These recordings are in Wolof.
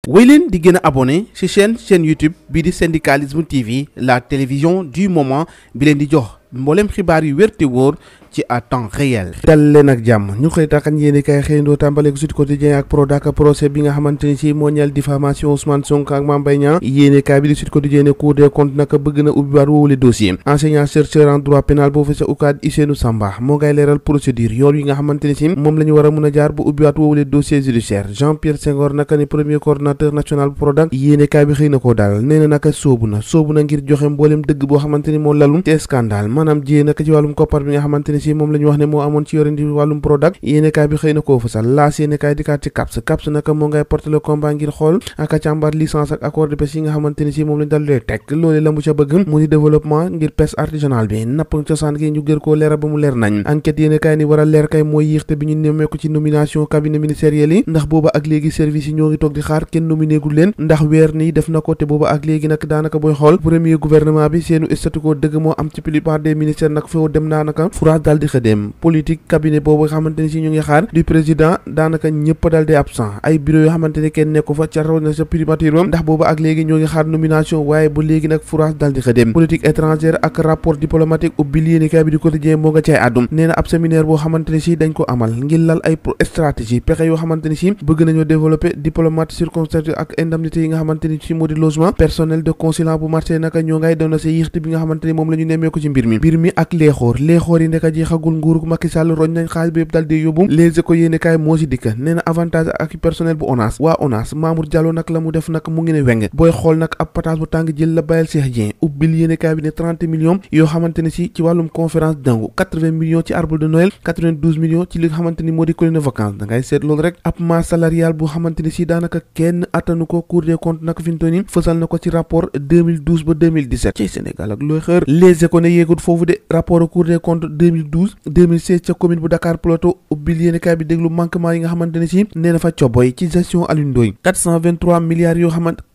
wéy leen di gën a abonné ci chaîne YouTube bii di Syndicalisme TV, la télévision du moment bi leen di jox mboolem xibaar yu wér te wóor ci à temps réel. dal leen ak jàmm ñu koy taxañ yéeni kay xëyndoo tàmbale ko Sud Quotidien ak Prodac procès bi nga xamante ni ci moo ñeel diffamation Ousmane Sonko ak Mame Mbaye Niang. yéeni kay bi di Sud Quotidien ne Cour des comptes naka bëgg na ubbiwaat woowule dossier. enseignant chercheur en droit pénal boo fa sa UCAD Ousseynou Samba moo ngay leeral procédure yoon yi nga xamante ni ci moom la ñu war a mën a jaar bu ubbiwaat woowule dossier judiciaire. Jean-Pierre Senghor naka ni premier coordonnateur national bu Prodac yéeni kay bi xëy na koo daal nee na naka soobu na ngir joxe mboolem dëgg boo xamante ni moo lalu te scandale maanaam jiyee naka ci wàllum koppar bi nga xamante ni ci moom la ñu wax ne moo amoon ci yorin di wàllum Prodac yéenekaay bi xëy na koo fësal laas yéenekaay dikkaat ci CAPS naka moo ngay porter le combat ngir xool ak càmbar licence ak accord de pêche yi nga xamante ni si moom lañ dalee teg loolee la mu ca bëgg mu di développement ngir pêche artisanale bi napp cosaan gi ñu gër koo leeral ba mu leer nañ enquête yéenekaay ni war a leer kay mooy yéexte bi ñu nemmeeku ci nomination cabinet ministériel yi ndax booba ak léegi service yi ñoo ngi toog di xaar kenn nominé gul leen ndax weer nii def na ko te booba ak léegi nag daanaka booy xool premier gouvernement bi seenu statu quo dëgg moo am ci plupart des ministères nag foo dem daanaka furaas daal di xëdem politique cabinet boobu nga xamante ni si ñu ngi xaar du président daanaka ñëpp daal di absent ay bureau yoo xamante ni kenn nekku fa ca raw na sa primature bam ndax boobu ak léegi ñoo ngi xaar nomination waaye ba léegi nag furaas daal di xëdem politique étrangère ak rapport diplomatique ubbil yéenekaay bi di Quotidien moo nga cay àddum nee na ab séminaire boo xamante ni si dañ ko amal ngir lal ay stratégie pexe yoo xamante ni si bëgg nañoo développer diplomate circonstancié ak indemnité yi nga xamante ni si moo di logement personnel de consulat bu Marseille naka ñoo ngay doon na sa yéexte bi nga xamante ni moom la ñu nemmeeku ci mbir mi ak léexoor yi ndeka jeexagul nguurug Macky Sall roñ nañ xaalis bi yëpp dal di yóbbu Les Échos yéenekaay moo si dikka nee na avantage ak personnel bu ONAS waa ONAS Mamour Diallo nag la mu def nag mu ngi ne weng booy xool nag ab pataas bu tàng jël la bàyyil Cheikh Dieng ubbil yéenekaay bi ne 30 millions yoo xamante ne si ci wàllum conférence dangu 80 millions ci arbre de Noël 92 millions ci li nga xamante ni moo di colonie de vacances da ngay seet loolu rek ab masse salariale bu xamante ni si daanaka kenn attanu ko Cour des comptes nag fi mu toll nii fësal na ko ci rapport 2012 ba 2017 ci Sénégal ak looy xër Les Échos ne yéegut foofu de rapport Cour des comptes 2016 ca commune bu Dakar Plateau ubbil yéenekaay bi déglu manquement yi nga xamante ne si nee na fa coboy ci gestion Alioune Ndoye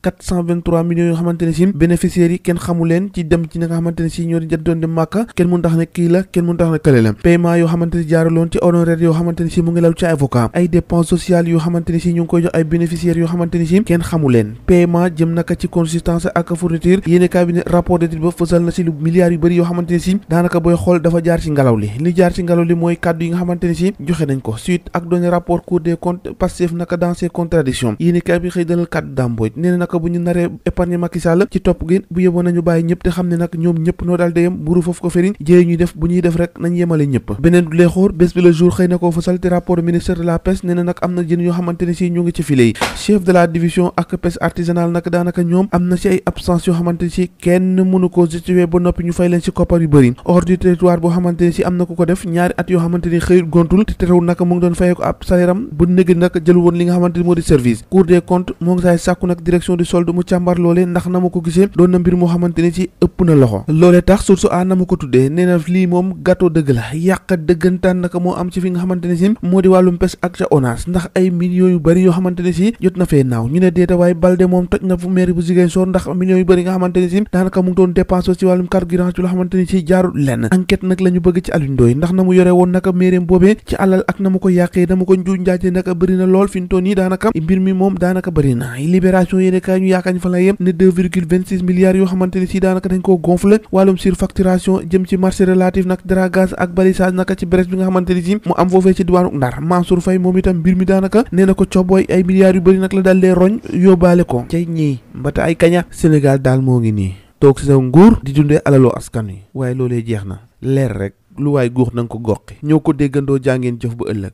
423 millions yoo xamante ne si bénéficiaires yi kenn xamu leen ci dem ci nga xamante ne si ñoo di doon dem Màkka kenn mun tax ne kii la kenn mun tax ne kële la paiement yoo xamante ne jaaraloon ci honoraire yoo xamante ne si mu ngi law ci avocat ay dépenses sociales yoo xamante ne si ñu ngi koy jox ay bénéficiaires yoo xamante ne si kenn xamu leen paiement jëm naka ci consistance ak fourniture yéenekaay bi ne rapport d'étude ba fësal na si lu milliards yu bëri yoo xamante ne si daanaka booy xool dafa jaar ci ngelaw li jaar ci ngelaw li mooy kàddu yi nga xamante ne si joxe nañ ko suite ak donné rapport Cour des comptes Pastef naka dans ses contradictions yéenekaay bi xëy dalal kàddu dàmbooj nee na naka bu ñu naree épargner Macky Sall ci topp gi bu yeboon nañu bàyyi ñëpp te xam ne nag ñoom ñëpp noo daal dayem buru foofu ko feriñ jëye ñuy def bu ñuy def rek nañ yemale ñëpp beneen du leexoor bés bi le jour xëy na koo fasal te rapport ministère de la pêche nee na nag am na jën yoo xamante ne si ñu ngi ci filet yi chef de la division ak pêche artisanale nag daanaka ñoom am na ci ay absence yoo xamante ne si kenn mënu ko justifier ba noppi ñu fay leen ci koppar yu bëri hors du territoire boo xamante ne si am na ku ko def ñaari at yoo xamante ni xëyut gontul te terewul naka mu ngi doon fayee ko ab salaire am bu nëgg nag jël woon li nga xamante ni moo di service Cour des comptes moo ngi saay sàkku nag direction du solde mu càmbar loolee ndax na ma ko gisee doon na mbir moo xamante ni ci ëpp na loxo loolee tax source a na ma ko tuddee nee na lii moom gâteau dëgg la yàq dëggantaan naka moo am ci fi nga xamante ne si moo di wàllum pêche ak ca ONAS ndax ay millions yu bëri yoo xamante ne si jot na fee naaw ñu ne déeta waaye Balde moom toj na fu mairie bu Ziguinchor ndax millions yu bëri nga xamante ne si daanaka mu ngi doon dépense ci wàllum carburant ci loo xamante ni si jaarul lenn enquête nag la ñu bëgg ci Alioune Ndoye ndax na mu yore woon naka mairie boobee ci alal ak na mu ko yàqee dama ko njuuj njaaje naka bëri na lool fi mu toll nii daanaka mbir mi moom daanaka bëri na libération yéene kaay ñu yaakaañ fa la yem ne 2,26 milliards yoo xamante ni si daanaka dañ koo gonfle wàllum surfacturation jëm ci marché relatif nag dragage ak balisage naka ci brèche bi nga xamante ni si mu am foofee ci diwaanu Ndar Mansour Faye moom itam mbir mi daanaka nee na ko cobooy ay milliards yu bëri nag la daal lee roñ yóbbaale ko cay ñii mbata ay kaña Sénégal daal moo ngi nii toog si sa nguur di dundee alaloo askan wi waaye loolee jeex na leer rek lu waay guux na nga ko goqi ñoo ko déggandoo jàngeen jëf ba ëllëg